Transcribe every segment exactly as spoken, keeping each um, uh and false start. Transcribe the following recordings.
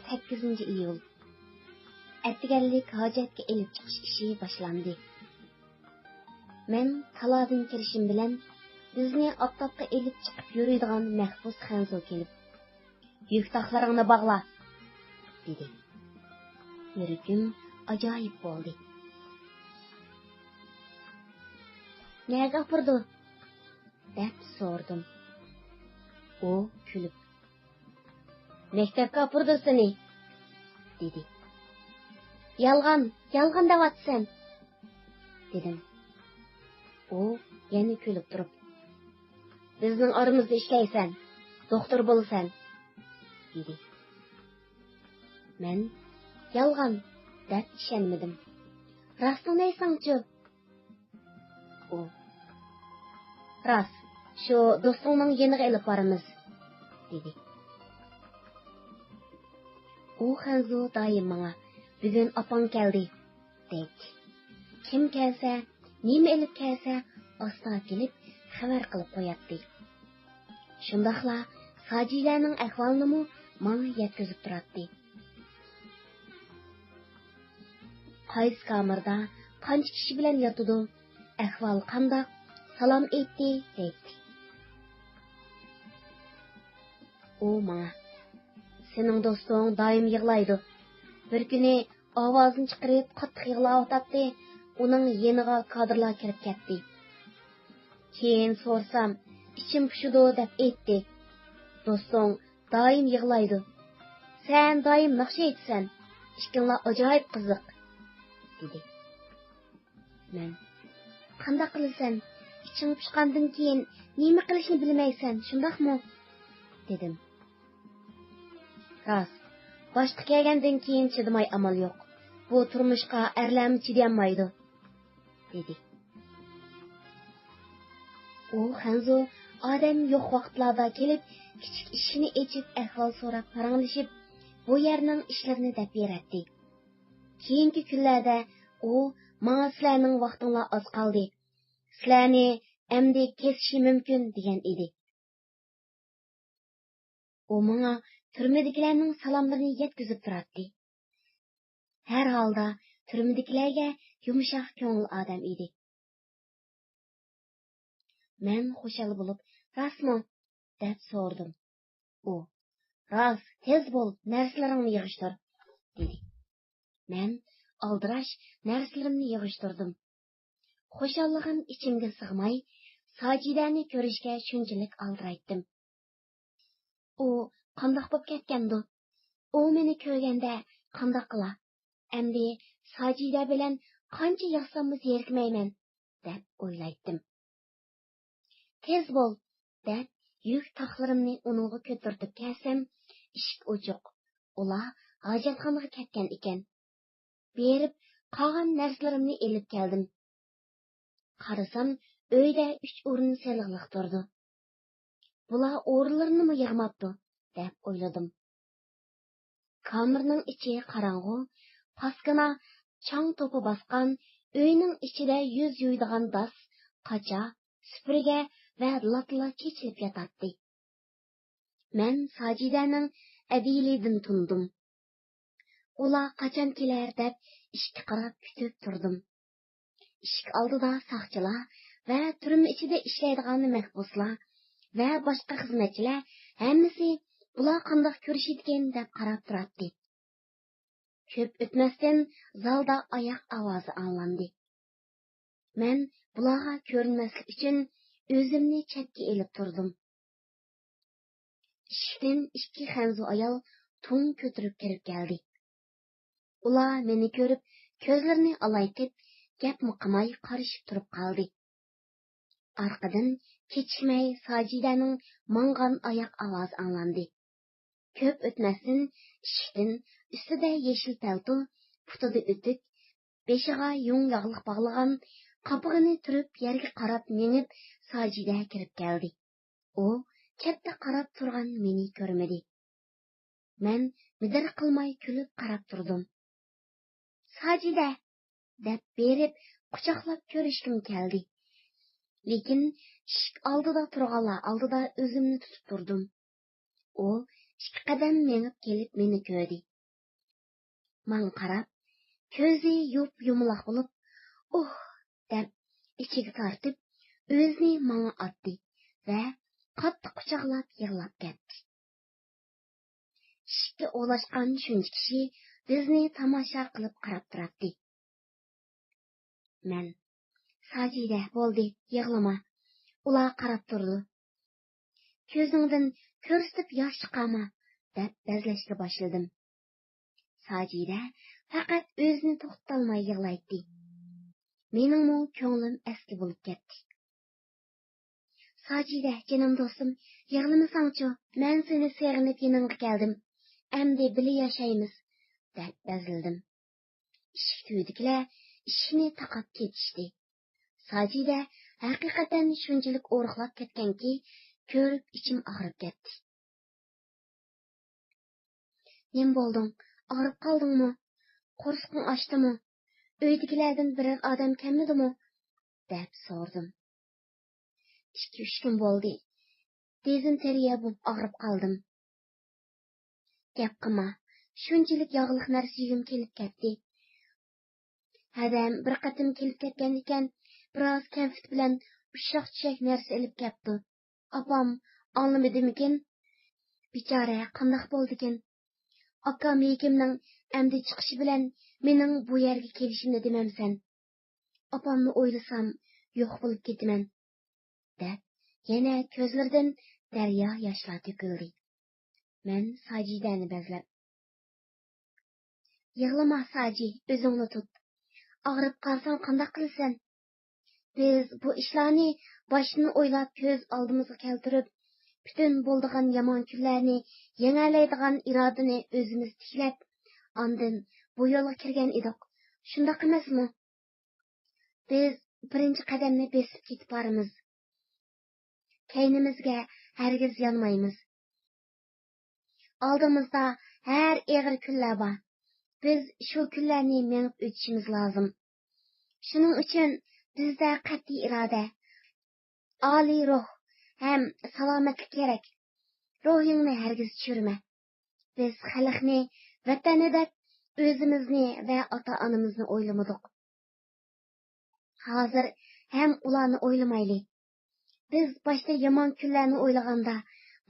سەككىزىنچى ئىيۇل. ئەتىگەنلىك ھاجەتكە ئېلىپ چىقىش ئىشى باشلاندى. مەن تالادىن كىرىشىم بىلەن، بىزنى ئاپتاپقا ئېلىپ چىقىپ يۈرىدىغان مەھبۇس خەنزۇ كېلىپ، «يۈك تاقلىرىڭنى باغلا!» دېدى. يۈرىكىم ئاجايىپ بولدى. «نەگە ئاپىرىدۇ؟» دەپ سورىدىم. ئۇ كۈلۈپ، «مەكتەپكە ئاپىرىدۇ سېنى!» دېدى. «يالغان، يالغان دەۋاتىسەن!» دېدىم. ئۇ يەنە كۈلۈپ تۇرۇپ، «بىزنىڭ ئارىمىزدا ئىشلەيسەن، دوختۇر بولىسەن!» دېدى. مەن «يالغان» دەپ ئىشەنمىدىم. «راستىڭنى ئېيتساڭچۇ؟» ئۇ، «راست، شۇ دوستۇڭنىڭ يېنىغا ئېلىپ بارىمىز» دېدى. ئۇ خەنزۇ دائىم ماڭا، «بۈگۈن ئاپاڭ كەلدى» دەيتتى. كىم كەلسە، نېمە ئېلىپ كەلسە، ئاستا كېلىپ خەۋەر قىلىپ قوياتتى. شۇنداقلا ساجىدەنىڭ ئەھۋالىنىمۇ ماڭا يەتكۈزۈپ تۇراتتى. قايسى كامېردا قانچە كىشى بىلەن ياتىدۇ، ئەھۋالى قانداق، سالام ئېيتتى دەيتتى. ئۇ ماڭا، «سېنىڭ دوستۇڭ دائىم يىغلايدۇ. بىر كۈنى ئاۋازىنى چىقىرىپ قاتتىق يىغلاۋاتاتتى، ئۇنىڭ يېنىغا كادىرلار كىرىپ كەتتى. كېيىن سورىسام، ئىچىم پۇشىدۇ دەپ ئېيتتى. دوستۇڭ دائىم يىغلايدۇ. سەن دائىم ناخشا ئېيتىسەن. ئىككىڭلار ئاجايىپ قىزىق» دېدى. مەن، «قانداق قىلىسەن؟ ئىچىڭ پۇشقاندىن كېيىن نېمە قىلىشنى بىلمەيسەن، شۇنداقمۇ؟» دېدىم. «راست، باشقا كەلگەندىن كېيىن چىدىماي ئامال يوق. بۇ تۇرمۇشقا ئەرلەرمۇ چىدىيالمايدۇ» دېدى. ئۇ خەنزۇ ئادەم يوق ۋاقىتلاردا كېلىپ، كىچىك ئىشىكنى ئېچىپ ئەھۋال سوراپ پاراڭلىشىپ، بۇ يەرنىڭ ئىشلىرىنى دەپ بېرەتتى. كېيىنكى كۈنلەردە ئۇ ماڭا، «سىلەرنىڭ ۋاقتىڭلار ئاز قالدى، سىلەرنى ئەمدى كېسىشى مۇمكىن» دېگەن ئىدى. ئۇ ماڭا تۈرمىدىكىلەرنىڭ سالاملىرىنى يەتكۈزۈپ تۇراتتى. ھەر ھالدا تۈرمىدىكىلەرگە يۇمشاق كۆڭۈل ئادەم ئىدى. مەن خۇشال بولۇپ، «راستمۇ؟» دەپ سورىدىم. ئۇ، «راست، تېز بول، نەرسىلىرىڭنى يىغىشتۇر» دېدى. مەن ئالدىراش نەرسىلىرىمنى يىغىشتۇردۇم. خۇشاللىقىم ئىچىمگە سىغماي، ساجىدەنى كۆرۈشكە شۇنچىلىك ئالدىرايتتىم. ئۇ قانداق بولۇپ كەتكەندۇ؟ ئۇ مېنى كۆرگەندە قانداق قىلا؟ ئەمدى ساجىدە بىلەن قانچە ياتساممۇ زېرىكمەيمەن، دەپ ئويلايتتىم. «تېز بول!» دەپ، يۈك تاقلىرىمنى ئۇنىڭغا كۆتۈرتۈپ كەلسەم، ئىشىك ئوچۇق. ئۇلار ھاجەتخانىغا كەتكەن ئىكەن. بېرىپ، قالغان نەرسىلىرىمنى ئېلىپ كەلدىم. قارىسام، ئۆيدە ئۈچ ئورۇن سېلىقلىق تۇرىدۇ. «بۇلار ئورۇنلىرىنىمۇ يىغماپتۇ» دەپ ئويلىدىم. كامېرنىڭ ئىچى قاراڭغۇ، پاسكىنا چاڭ توپا باسقان، ئۆينىڭ ئىچىدە يۈز يۇيىدىغان داس، قاچا، سۈپۈرگە ۋە لاتا چېچىلىپ ياتاتتى. مەن ساجىدەنىڭ ئەدىلىدىن تونۇدۇم. ئۇلار قاچان كېلەر دەپ ئىشىككە قاراپ كۈتۈپ تۇردۇم. ئىشىك ئالدىدا ساقچىلار ۋە تۈرمە ئىچىدە ئىشلەيدىغان مەھبۇسلار ۋە باشقا خىزمەتچىلەر ھەممىسى بۇلار قانداق كۆرۈشىدىكىن دەپ قاراپ تۇراتتى. كۆپ ئۆتمەستىن زالدا ئاياق ئاۋازى ئاڭلاندى. مەن بۇلارغا كۆرۈنمەسلىك ئۈچۈن ئۆزۈمنى چەتكە ئېلىپ تۇردۇم. ئىشىكتىن ئىككى خەنزۇ ئايال تۇڭ كۆتۈرۈپ كىرىپ كەلدى. ئۇلار مېنى كۆرۈپ، كۆزلىرىنى ئالايتىپ، گەپمۇ قىلماي قارىشىپ تۇرۇپ قالدى. ئارقىدىن كېچىكمەي ساجىدەنىڭ ماڭغان ئاياق ئاۋازى ئاڭلاندى. كۆپ ئۆتمەستىن ئىشىكتىن ئۈستىدە يېشىل پەلتو، پۇتىدا ئۆتۈك، بېشىغا يۇڭ ياغلىق باغلىغان، قاپىقىنى تۈرۈپ يەرگە قاراپ مېڭىپ ساجىدە كىرىپ كەلدى. ئۇ كەپتە قاراپ تۇرغان مېنى كۆرمىدى. مەن مىدىر قىلماي كۈلۈپ قاراپ تۇردۇم. «ساجىدە!» دەپ بېرىپ قۇچاقلاپ كۆرۈشكۈم كەلدى. لېكىن ئىشىك ئالدىدا تۇرغانلار ئالدىدا ئۆزۈمنى تۇتۇپ تۇردۇم. ئۇ ئىككى قەدەم مېڭىپ كېلىپ مېنى كۆردى. ماڭا قاراپ، كۆزى يۇپ-يۇمىلاق بولۇپ، «ئۇھ!» دەپ، ئىچىگە تارتىپ، ئۆزىنى ماڭا ئاتتى ۋە قاتتىق قۇچاقلاپ يىغلاپ كەتتى. ئىشىككە ئولاشقان شۇنچە كىشى بىزنى تاماشا قىلىپ قاراپ تۇراتتى. مەن، «ساجىدە، بولدى، يىغلىما. ئۇلار قاراپ تۇرىدۇ. كۆزۈڭدىن كۆرسىتىپ ياش چىقارما» دەپ بەزلەشكە باشلىدىم. ساجىدە پەقەت ئۆزىنى توختىتالماي يىغلايتتى. مېنىڭمۇ كۆڭلۈم ئەسلى بولۇپ كەتتى. «ساجىدە، جېنىم دوستۇم، يىغلىمىساڭچۇ، مەن سېنى سېغىنىپ يېنىڭغا كەلدىم. ئەمدى بىللە ياشايمىز» دەپ بەزلىدىم. ئىشىك تۈۋىدىكىلەر ئىشىكنى تاقاپ كېتىشتى. ساجىدە ھەقىقەتەن شۇنچىلىك ئورۇقلاپ كەتكەنكى، كۆرۈپ ئىچىم ئاغرىپ كەتتى. «نېمە بولدۇڭ؟ ئاغرىپ قالدىڭمۇ؟ قورسىقىڭ ئاچتىمۇ؟ ئۆيدىكىلەردىن بىرەر ئادەم كەلمىدىمۇ؟» دەپ سورىدىم. «ئىككى-ئۈچ كۈن بولدى. دىزېنتېرىيە بولۇپ ئاغرىپ قالدىم.» «گەپ قىلما. شۇنچىلىك ياغلىق نەرسە يېگۈم كېلىپ كەتتى. ھەدەم بىر قېتىم كېلىپ كەتكەن ئىكەن، بىراز كەنفىت بىلەن ئۇششاق-چۈششەك نەرسە ئېلىپ كەپتۇ. ئاپام ئاڭلىمىدىمىكىن؟ بىچارە قانداق بولدىكىن؟ ئاكام ھېكىمنىڭ ئەمدى چىقىشى بىلەن مېنىڭ بۇ يەرگە كېلىشىمنى دېمەمسەن؟ ئاپامنى ئويلىسام، يوق بولۇپ كېتىمەن» دەپ، يەنە كۆزلىرىدىن دەريا ياشلار تۆكۈلدى. مەن ساجىدەنى بەزلەپ، «يىغلىما، ساجى، ئۆزۈڭنى تۇت. ئاغرىپ قالساڭ قانداق قىلىسەن؟ بىز بۇ ئىشلارنى باشتىن ئويلاپ كۆز ئالدىمىزغا كەلتۈرۈپ، پۈتۈن بولىدىغان يامان كۈنلەرنى يېڭەلەيدىغان ئىرادىنى ئۆزىمىز تىكلەپ، ئاندىن بۇ يولغا كىرگەن ئىدۇق. شۇنداق ئەمەسمۇ؟ بىز بىرىنچى قەدەمنى بېسىپ كېتىپ بارىمىز. كەينىمىزگە ھەرگىز يانمايمىز. ئالدىمىزدا ھەر ئېغىر كۈنلەر بار. بىز شۇ كۈنلەرنى مېڭىپ ئۆتۈشىمىز لازىم. شۇنىڭ ئۈچۈن بىزدە قەتئىي ئىرادە، ئالىي روھ ھەم سالامەتلىك كېرەك. روھىڭنى ھەرگىز چۈشۈرمە. بىز خەلقنى ۋەتەننى دەپ ئۆزىمىزنى ۋە ئاتا-ئانىمىزنى ئويلىمىدۇق. ھازىر ھەم ئۇلارنى ئويلىمايلى. بىز باشتا يامان كۈنلەرنى ئويلىغاندا،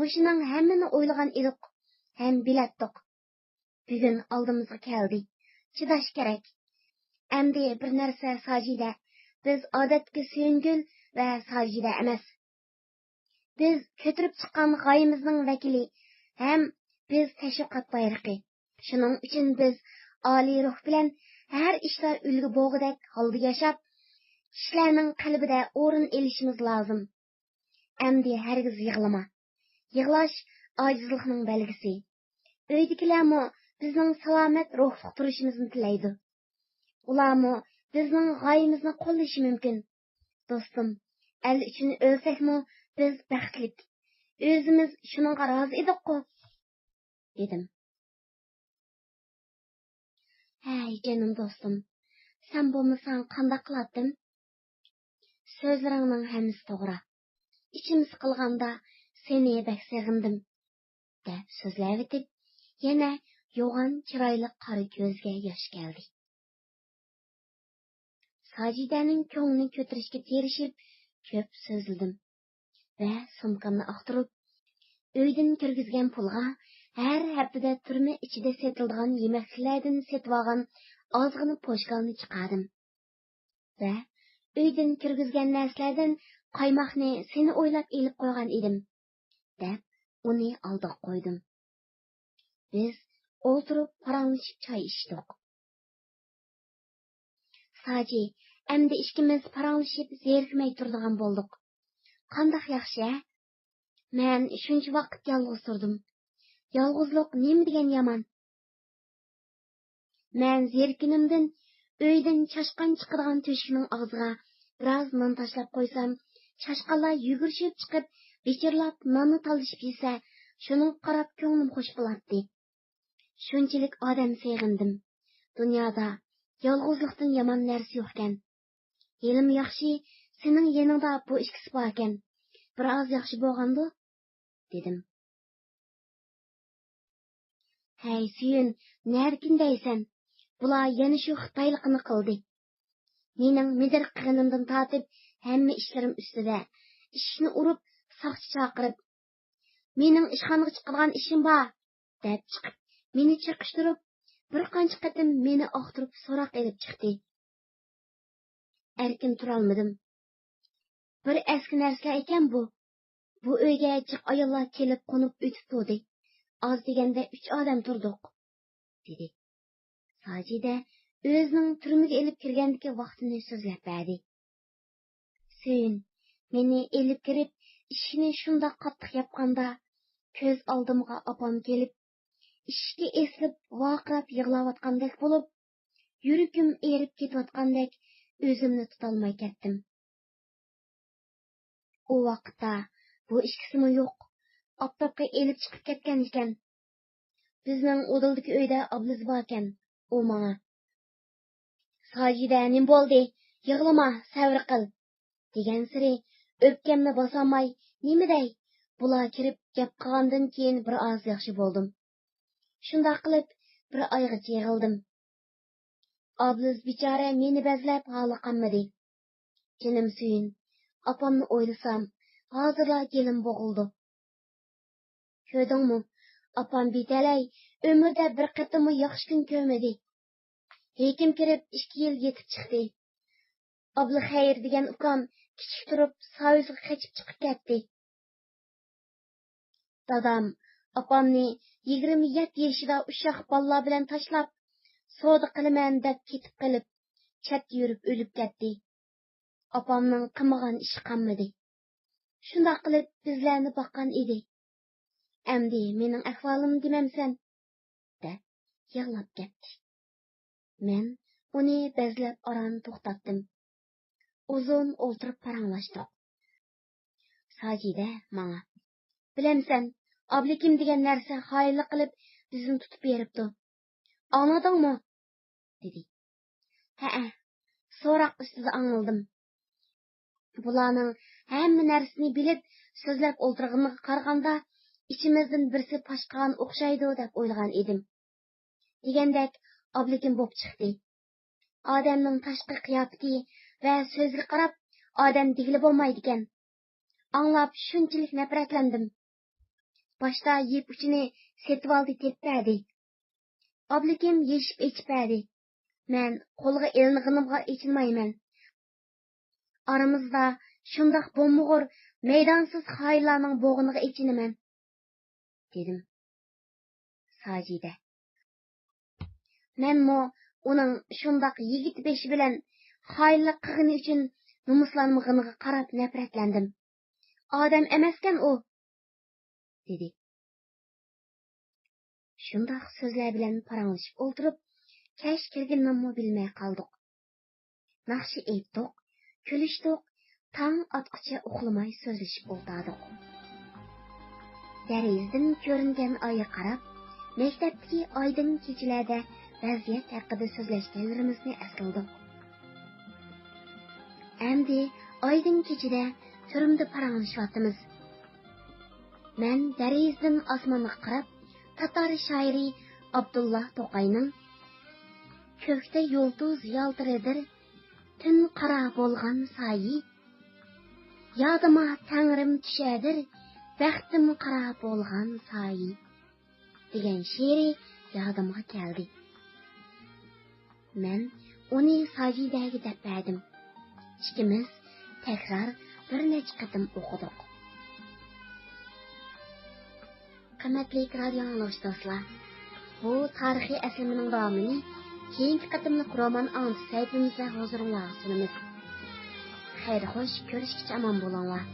مۇشۇنىڭ ھەممىنى ئويلىغان ئىدۇق ھەم بىلەتتۇق. بۈگۈن ئالدىمىزغا كەلدى. چىداش كېرەك. ئەمدى بىر نەرسە، ساجىدە، بىز ئادەتتىكى سۆيۈنگۈل ۋە ساجىدە ئەمەس. بىز كۆتۈرۈپ چىققان غايىمىزنىڭ ۋەكىلى ھەم بىز تەشۋىقات بايرىقى. شۇنىڭ ئۈچۈن بىز ئالىي روھ بىلەن ھەر ئىشتا ئۈلگە بولغۇدەك ھالدا ياشاپ، كىشىلەرنىڭ قەلبىدە ئورۇن ئېلىشىمىز لازىم. ئەمدى ھەرگىز يىغلىما. يىغلاش ئاجىزلىقنىڭ بەلگىسى. ئۆيدىكىلەرمۇ بىزنىڭ سالامەت روھلۇق تۇرۇشىمىزنى تىلەيدۇ. ئۇلارمۇ بىزنىڭ غايىمىزنى قوللىشى مۇمكىن. دوستۇم، ئەل ئۈچۈن ئۆلسەكمۇ بىز بەختلىك. ئۆزىمىز شۇنىڭغا رازى ئىدۇققۇ، دېدىم. ھەي، جېنىم دوستۇم، سەن بولمىساڭ قانداق قىلاتتىم؟ سۆزلىرىڭنىڭ ھەممىسى توغرا. ئىچىم سىقىلغاندا سېنى بەك سېغىندىم، دەپ سۆزلەۋېتىپ، يەنە يوغان چىرايلىق قارا كۆزگە ياش كەلدى. ساجىدەنىڭ كۆڭلىنى كۆتۈرۈشكە تىرىشىپ، كۆپ سۆزلىدىم ۋە سومكامنى ئاختۇرۇپ، ئۆيدىن كىرگۈزگەن پۇلغا ھەر ھەپتىدە تۈرمە ئىچىدە سېتىلىدىغان يېمەكلىكلەردىن سېتىۋالغان ئازغىنە پوشكالنى چىقاردىم ۋە ئۆيدىن كىرگۈزگەن نەرسىلەردىن قايماقنى سېنى ئويلاپ ئېلىپ قويغان ئىدىم، دەپ ئۇنى ئالدىغا قويدۇم. بىز ئولتۇرۇپ پاراڭلىشىپ چاي ئىچتۇق. ساجى، ئەمدى ئىككىمىز پاراڭلىشىپ زېرىكمەي تۇرىدىغان بولدۇق. قانداق ياخشى، ھە؟ مەن شۇنچە ۋاقىت يالغۇز تۇردۇم. يالغۇزلۇق نېمە دېگەن يامان! مەن زېرىككىنىمدىن ئۆيدىن چاشقان چىقىدىغان تۆشۈكنىڭ ئاغزىغا بىراز نان تاشلاپ قويسام، چاشقانلار يۈگۈرۈشۈپ چىقىپ، ۋىچىرلاپ ناننى تالىشىپ يېسە، شۇنىڭغا قاراپ كۆڭلۈم خوش بولاتتى. شۇنچىلىك ئادەم سېغىندىم. دۇنيادا يالغۇزلۇقتىن يامان نەرسە يوقكەن. ھېلىمۇ ياخشى، سېنىڭ يېنىڭدا بۇ ئىككىسى باركەن. بىر ئاز ياخشى بولغاندۇ؟ دېدىم. ھەي، سۆيۈن، نەدىكىن دەيسەن؟ بۇلار يەنە شۇ خىتايلىقىنى قىلدى. مېنىڭ مىدىر قىلغىنىمدىن تارتىپ ھەممە ئىشلىرىم ئۈستىدە، ئىشىكنى ئۇرۇپ، ساقچى چاقىرىپ، «مېنىڭ ئىشخانىغا چىقىدىغان ئىشىم بار» دەپ چىقىپ، مېنى چېقىشتۇرۇپ، بىر قانچە قېتىم مېنى ئاختۇرۇپ سوراق ئېلىپ چىقتى. ئەركىن تۇرالمىدىم. «بىر ئەسكى نەرسىلەر ئىكەن بۇ. بۇ ئۆيگە جىق ئاياللار كېلىپ قونۇپ ئۆتۈپ تۇردى. ئاز دېگەندە ئۈچ ئادەم تۇردۇق» دېدى. ساجىدە ئۆزىنىڭ تۈرمىگە ئېلىپ كىرگەندىكى ۋاقتىنى سۆزلەپ بەردى. سۆيۈن مېنى ئېلىپ كىرىپ، ئىشىكنى شۇنداق قاتتىق ياپقاندا، كۆز ئالدىمغا ئاپام كېلىپ، ئىشىكى ئېسىلىپ ۋارقىراپ يىغلاۋاتقاندەك بولۇپ، يۈرىكىم ئېرىپ كېتىۋاتقاندەك ئۆزۈمنى تۇتالماي كەتتىم. ئۇ ۋاقىتتا بۇ ئىككىسىمۇ يوق، ئاپتاپقا ئېلىپ چىقىپ كەتكەن ئىكەن. بىزنىڭ ئۇدۇلدىكى ئۆيدە ئابلىز باركەن، ئۇ ماڭا: «ساجىدە، نېمە بولدى؟ يىغلىما، سەۋر قىل» دېگەنسېرى ئۆپكەمنى باسالماي، نېمە دەي، بۇلار كىرىپ گەپ قىلغاندىن كېيىن بىر ئاز ياخشى بولدۇم. شۇنداق قىلىپ بىر ئايغىچە يىغلىدىم. ئابلىز بىچارە مېنى بەزلەپ ھالى قانمىدى. جېنىم سۆيۈن، ئاپامنى ئويلىسام، ھازىرلا گېلىم بوغۇلىدۇ. كۆردۈڭمۇ، ئاپام بىتەلەي ئۆمرىدە بىر قېتىممۇ ياخشى كۈن كۆرمىدى. ھېكىم كىرىپ ئىككى يىل يېتىپ چىقتى. ئابلىخەير دېگەن ئۇكام كىچىك تۇرۇپ سايىسىغا قېچىپ چىقىپ كەتتى. دادام ئاپامنى يىگىرمە يەتتە يېشىدا ئۇششاق بالىلار بىلەن تاشلاپ، سودا قىلىمەن دەپ كېتىپ قېلىپ، چەتتە يۈرۈپ ئۆلۈپ كەتتى. ئاپامنىڭ قىلمىغان ئىشى قالمىدى. شۇنداق قىلىپ بىزلەرنى باققان ئىدى. ئەمدى مېنىڭ ئەھۋالىمنى دېمەمسەن؟ دەپ يىغلاپ كەتتى. مەن ئۇنى بەزلەپ ئاران توختاتتىم. ئۇزۇن ئولتۇرۇپ پاراڭلاشتۇق. ساجىدە ماڭا: «بىلەمسەن، ئابلىكىم دېگەن نەرسە خائىنلىق قىلىپ بىزنى تۇتۇپ بېرىپتۇ. ئاڭلىدىڭمۇ؟» دېدى. «ھەئە، سوراق ئۈستىدە ئاڭلىدىم. بۇلارنىڭ ھەممە نەرسىنى بىلىپ سۆزلەپ ئولتۇرغىنىغا قارىغاندا، ئىچىمىزدىن بىرسى پاش قىلغان ئوخشايدۇ دەپ ئويلىغان ئىدىم. دېگەندەك، ئابلىكىم بوپ چىقتى. ئادەمنىڭ تاشقى قىياپىتى ۋە سۆزىگە قاراپ ئادەم دېگىلى بولمايدىكەن. ئاڭلاپ شۇنچىلىك نەپرەتلەندىم. باشتا يىپ ئۇچىنى سېتىۋالدى تېپىپ بەردى. ئابلىكىم يېشىپ ئېچىپ بەردى. مەن قولغا ئېلىنغىنىمغا ئېچىنمايمەن. ئارىمىزدا شۇنداق بومبىغۇر، مەيدانسىز خائىنلارنىڭ بوغىنىغا ئېچىنىمەن» دېدىم. ساجىدە: «مەنمۇ ئۇنىڭ شۇنداق يىگىت بېشى بىلەن خائىنلىق قىلغىنى ئۈچۈن نومۇسلانمىغىنىغا قاراپ نەپرەتلەندىم. ئادەم ئەمەسكەن ئۇ» دېدى. شۇنداق سۆزلەر بىلەن پاراڭلىشىپ ئولتۇرۇپ، كەچ كىرگىنىنىمۇ بىلمەي قالدۇق. ناخشا ئېيتتۇق، كۈلۈشتۇق، تاڭ ئاتقۇچە ئۇخلىماي سۆزلىشىپ ئولتۇردۇق. دېرىزىدىن كۆرۈنگەن ئايغا قاراپ، مەكتەپتىكى ئايدىڭ كېچىلەردە ۋەزىيەت ھەققىدە سۆزلەشكەنلىرىمىزنى ئەسلىدۇق. ئەمدى ئايدىڭ كېچىدە تۈرمىدە پاراڭلىشىۋاتىمىز. مەن دېرىزىدىن ئاسمانغا قاراپ، تاتار شائىرى ئابدۇللا توقاينىڭ «كۆكتە يۇلتۇز يالتىرىدىر، تۈن قارا بولغان سايى، يادىما تەڭرىم چۈشەدۇر، بەختىم قارا بولغان سايى» دېگەن شېئىرى يادىمغا كەلدى. مەن ئۇنى ساجىدەگە دەپ بەردىم. ئىككىمىز تەكرار بىر نەچچە قېتىم ئوقۇدۇق. قىممەتلىك رادىيو ئاڭلىغۇچى دوستلار، بۇ تارىخىي ئەسلىمىنىڭ داۋامىنى كېيىنكى قېتىملىق رومان ئاڭلىتىش سەھىپىمىزدە ھۇزۇرۇڭلارغا سۇنىمىز. خەير خوش، كۆرۈشكىچە ئامان بولۇڭلار.